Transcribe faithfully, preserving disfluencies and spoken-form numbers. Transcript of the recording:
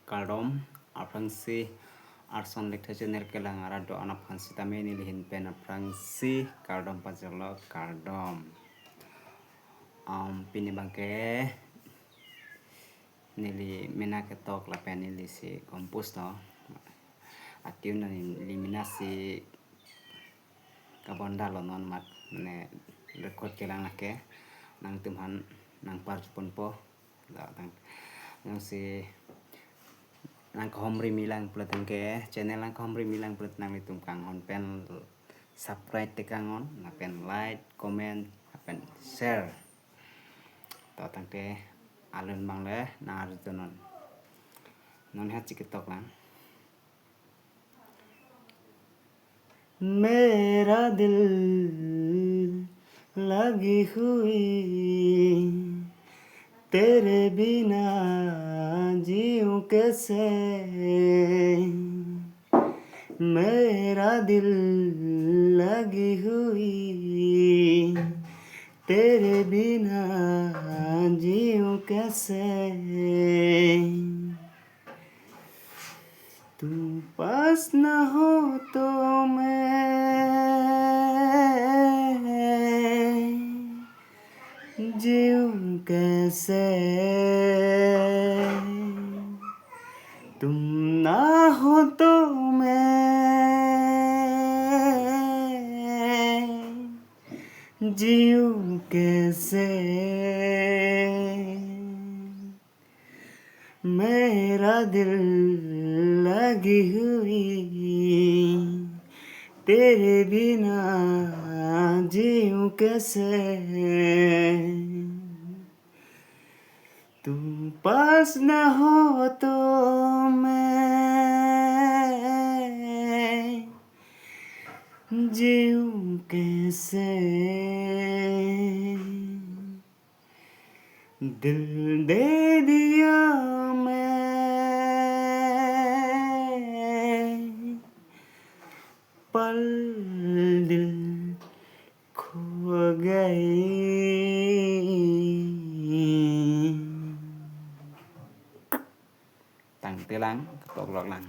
Kardom, aphrangsi Arson Lekthe channel kelang arat do-an aphan sitame neli ahin pen aphrangsi kardom pajirlo, kardom. Um, pini abangke neli mena ketok lapen neli si compose no. Atune neli mena si kabon dalo non mat, mane record kelang lake, nangtumphan nangpar ponpo. Datang. Nangsi nangkehom rimi lang pulote ke, channel nangkehom rimi lang pulote nanglitum kanghon pen subscribe tekang non, lapen like, comment, lapen share. To tangte alun abang le nang arjunon. Non ha chiketok lang. मेरा दिल लगी हुई तेरे बिना जीऊं कैसे, मेरा दिल लगी हुई तेरे बिना जीऊं कैसे। तू पास ना हो तो मैं जीऊं कैसे, तुम ना हो तो मैं जीऊं कैसे। मेरा दिल लगी हुई तेरे बिना जीऊं कैसे। तू पास ना हो तो मैं जीऊं कैसे। दिल दे दिया मैं, पल दिल खो गए। Tangte lang, ketok lok lang.